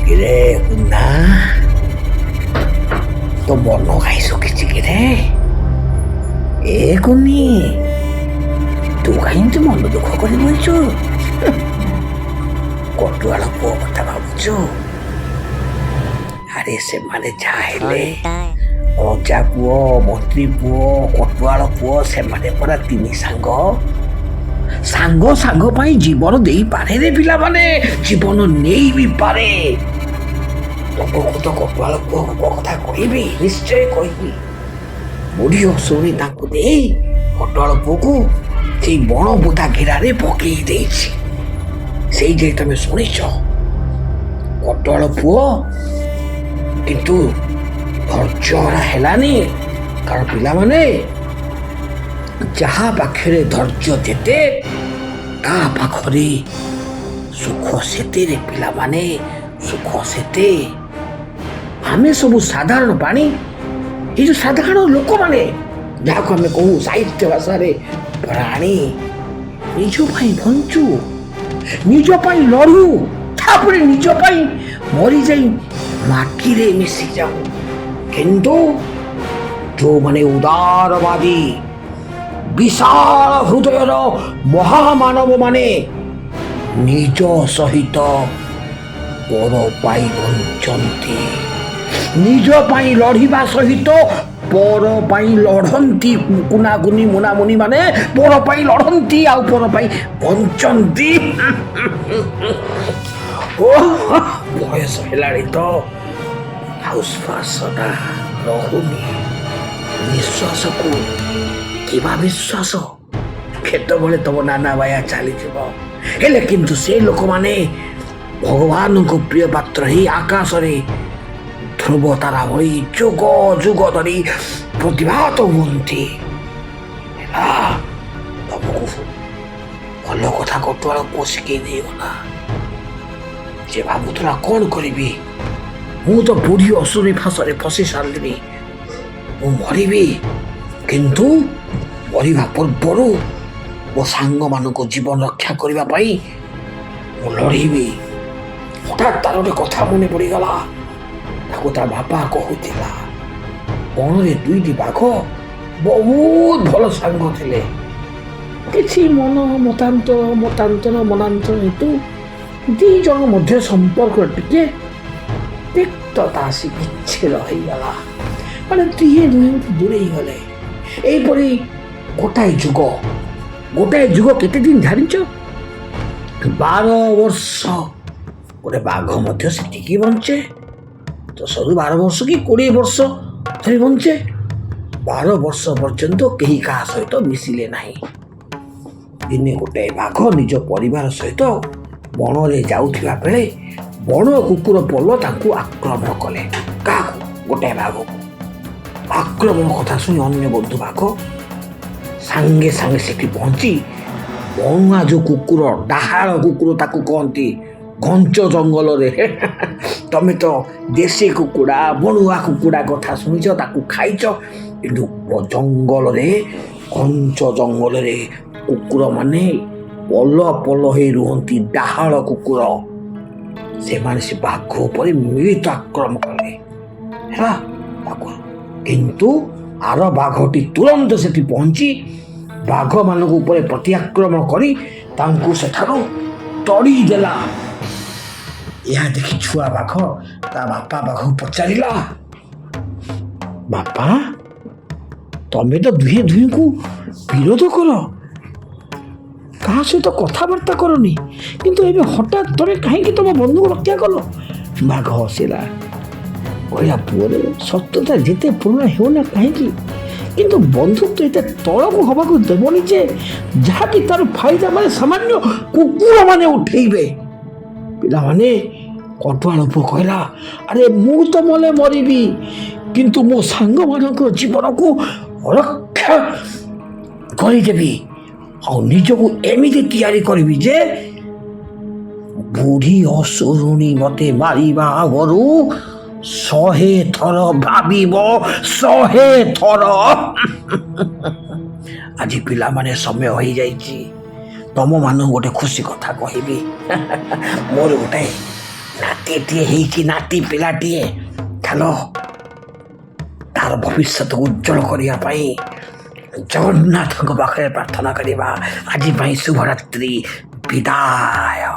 କିରେ କୁନା, ତୋ ମନ କାହିଁ ଶୁଖିଛି କିରେ? ଏ କୁନି, ତୁ କାହିଁକି ମନ ଦୁଃଖ କରି ବଇଛୁ? କଟୁଆଳ ପୁଅ କଥା ଭାବୁଛୁ? ଆରେ ସେମାନେ ଯାହା ହେଲେ ରଜା ପୁଅ, ମନ୍ତ୍ରୀ ପୁଅ, କଟୁଆଳ ପୁଅ, ସେମାନେ ପରା ତିନି ସାଙ୍ଗ। ସାଙ୍ଗ ସାଙ୍ଗ ପାଇଁ ଜୀବନ ଦେଇପାରେ ରେ ପିଲାମାନେ, ଜୀବନ ନେଇ ବି ପାରେ। ତମକୁ ତ କଟୁଆଳ ପୁଅ କଥା କହିବି, ନିଶ୍ଚୟ କହିବି। ବୁଢ଼ୀ ଅସୁରୁଣୀ ତାଙ୍କୁ ଦେଇ କଟୁଆଳ ପୁଅକୁ ସେଇ ବଣ ବୁଦା ଘେରାରେ ପକେଇ ଦେଇଛି। ସେଇ ଯେ ତମେ ଶୁଣିଛ, କଟୁଆଳ ପୁଅ କିନ୍ତୁ ଧୈର୍ଯ୍ୟହରା ହେଲାନି। କାରଣ ପିଲାମାନେ, ଯାହା ପାଖରେ ଧୈର୍ଯ୍ୟ ଯେତେ, ତା ପାଖରେ ସୁଖ ସେତେରେ ପିଲାମାନେ, ସୁଖ ସେତେ। ଆମେ ସବୁ ସାଧାରଣ ପ୍ରାଣୀ, ଏଇ ଯୋଉ ସାଧାରଣ ଲୋକମାନେ, ଯାହାକୁ ଆମେ କହୁ ସାହିତ୍ୟ ଭାଷାରେ ପ୍ରାଣୀ, ନିଜ ପାଇଁ ବଞ୍ଚୁ, ନିଜ ପାଇଁ ଲଢୁ, ତାପରେ ନିଜ ପାଇଁ ମରିଯାଇ ମାଟିରେ ମିଶି ଯାଉ। କିନ୍ତୁ ଯୋଉମାନେ ଉଦାରବାଦୀ, ବିଶାଳ ହୃଦୟର ମହାମାନବ ମାନେ ନିଜ ସହିତ ପର ପାଇଁ ବଞ୍ଚନ୍ତି, ନିଜ ପାଇଁ ଲଢ଼ିବା ସହିତ ପର ପାଇଁ ଲଢ଼ନ୍ତି। କୁନାକୁନି ମୁନାମୁନି ମାନେ ପର ପାଇଁ ଲଢ଼ନ୍ତି ଆଉ ପର ପାଇଁ ବଞ୍ଚନ୍ତି। ଓ ବୟସ ହେଲାଣି ତ ଆଉ ଶ୍ୱାସଟା ରହୁନି। ନିଶ୍ୱାସକୁ କିବା ବିଶ୍ୱାସ, କେତେବେଳେ ତମ ନାନା ବାୟା ଚାଲିଯିବ। ହେଲେ କିନ୍ତୁ ସେ ଲୋକମାନେ ଭଗବାନଙ୍କ ପ୍ରିୟ ପାତ୍ର ହେଇ ଆକାଶରେ ଧ୍ରୁବ ତାରା ଭଳି ଯୁଗ ଯୁଗ ଧରି ପ୍ରତିଭାତ ହୁଅନ୍ତି। ହେଲା, ତମକୁ ଭଲ କଥା କଟୁଆଳ ପୁଅ ଶିଖେଇ ଦେଇଗଲା। ସେ ଭାବୁଥିଲା, କଣ କରିବି? ମୁଁ ତ ବୁଢ଼ୀ ଅସୁରୀ ଫାଶରେ ଫସି ସାରିଲିଣି, ମୁଁ ମରିବି। କିନ୍ତୁ ମରିବା ପୂର୍ବରୁ ମୋ ସାଙ୍ଗମାନଙ୍କୁ ଜୀବନ ରକ୍ଷା କରିବା ପାଇଁ ମୁଁ ଲଢ଼ିବି। ହଠାତ୍ ତାର ଗୋଟେ କଥା ମନେ ପଡ଼ିଗଲା। ତାକୁ ତା ବାପା କହୁଥିଲା, ବଣରେ ଦୁଇଟି ବାଘ ବହୁତ ଭଲ ସାଙ୍ଗ ଥିଲେ। କିଛି ମନ ମତାନ୍ତର ମତାନ୍ତର ମନାନ୍ତର ହେତୁ ଦି ଜଣ ମଧ୍ୟରେ ସମ୍ପର୍କ ଟିକେ ତିକ୍ତତା ଆସି ବିଚ୍ଛେଦ ହେଇଗଲା, ମାନେ ଦୁହେଁ ଦୁହେଁଠୁ ଦୂରେଇ ଗଲେ। ଏହିପରି ଗୋଟାଏ ଯୁଗ, ଗୋଟାଏ ଯୁଗ କେତେ ଦିନ ଜାଣିଛ? 12 ବର୍ଷ। ଗୋଟେ ବାଘ ମଧ୍ୟ ସେତିକି ବଞ୍ଚେ, 10ରୁ 12 ବର୍ଷ କି 20 ବର୍ଷ ଧରି ବଞ୍ଚେ। 12 ବର୍ଷ ପର୍ଯ୍ୟନ୍ତ କେହି କାହା ସହିତ ମିଶିଲେ ନାହିଁ। ଦିନେ ଗୋଟାଏ ବାଘ ନିଜ ପରିବାର ସହିତ ବଣରେ ଯାଉଥିବା ବେଳେ ବଣ କୁକୁର ପଲ ତାଙ୍କୁ ଆକ୍ରମଣ କଲେ। କାହାକୁ? ଗୋଟାଏ ବାଘକୁ। ଆକ୍ରମଣ କଥା ଶୁଣି ଅନ୍ୟ ବନ୍ଧୁ ବାଘ ସାଙ୍ଗେ ସାଙ୍ଗେ ସେଠି ପହଞ୍ଚି ବଣୁଆ ଯୋଉ କୁକୁର, ଡାହାଳ କୁକୁର ତାକୁ କହନ୍ତି ଘଞ୍ଚ ଜଙ୍ଗଲରେ। ତମେ ତ ଦେଶୀ କୁକୁଡ଼ା, ବଣୁଆ କୁକୁଡ଼ା କଥା ଶୁଣିଛ, ତାକୁ ଖାଇଛ। କିନ୍ତୁ ଜଙ୍ଗଲରେ, ଘଞ୍ଚ ଜଙ୍ଗଲରେ କୁକୁରମାନେ ପଲ ପଲ ହେଇ ରୁହନ୍ତି, ଡାହାଳ କୁକୁର। ସେମାନେ ସେ ବାଘ ଉପରେ ମିଳିତ ଆକ୍ରମଣ କଲେ। ହେଲା ତାକୁ, କିନ୍ତୁ ଆର ବାଘଟି ତୁରନ୍ତ ସେଠି ପହଞ୍ଚି ବାଘମାନଙ୍କ ଉପରେ ପ୍ରତିଆକ୍ରମଣ କରି ତାଙ୍କୁ ସେଠାରୁ ତଡ଼ି ଦେଲା। ଏହା ଦେଖି ଛୁଆ ବାଘ ତା ବାପା ବାଘକୁ ପଚାରିଲା, ବାପା, ତମେ ତ ଦୁହେଁ ଦୁହିଁଙ୍କୁ ବିରୋଧ କର, କାହା ସହିତ କଥାବାର୍ତ୍ତା କରନି, କିନ୍ତୁ ଏବେ ହଠାତ୍ ତମେ କାହିଁକି ତମ ବନ୍ଧୁକୁ ରକ୍ଷା କଲ? ବାଘ ହସିଲା, କହିଲା, ପୁଅରେ, ଶତ୍ରୁତା ଯେତେ ପୁରୁଣା ହେଉନା କାହିଁକି, କିନ୍ତୁ ବନ୍ଧୁତ୍ୱ ଏତେ ତଳକୁ ହବାକୁ ଦେବନି ଯେ ଯାହାକି ତାର ଫାଇଦା ମାନେ ସାମାନ୍ୟ କୁକୁରମାନେ ଉଠେଇବେ। ପିଲାମାନେ, କଟୁଆଳ ପୁଅ କହିଲା, ଆରେ ମୁଁ ତ ମଲେ ମରିବି, କିନ୍ତୁ ମୋ ସାଙ୍ଗମାନଙ୍କ ଜୀବନକୁ ରକ୍ଷା କରିଦେବି ଆଉ ନିଜକୁ ଏମିତି ତିଆରି କରିବି ଯେ ବୁଢ଼ୀ ଅସୁରୁଣୀ ମତେ ମାରିବା ଆଗରୁ 100 ଥର ଭାବିବ, 100 ଥର। ଆଜି ପିଲାମାନେ, ସମୟ ହେଇଯାଇଛି। ତମମାନଙ୍କୁ ଗୋଟେ ଖୁସି କଥା କହିବି। ମୋର ଗୋଟେ ନାତିଟିଏ ହେଇଛି, ନାତି ପିଲାଟିଏ। ଚାଲ, ତାର ଭବିଷ୍ୟତକୁ ଉଜ୍ଜଳ କରିବା ପାଇଁ ଜଗନ୍ନାଥଙ୍କ ପାଖରେ ପ୍ରାର୍ଥନା କରିବା। ଆଜି ପାଇଁ ଶୁଭରାତ୍ରି, ବିଦାୟ।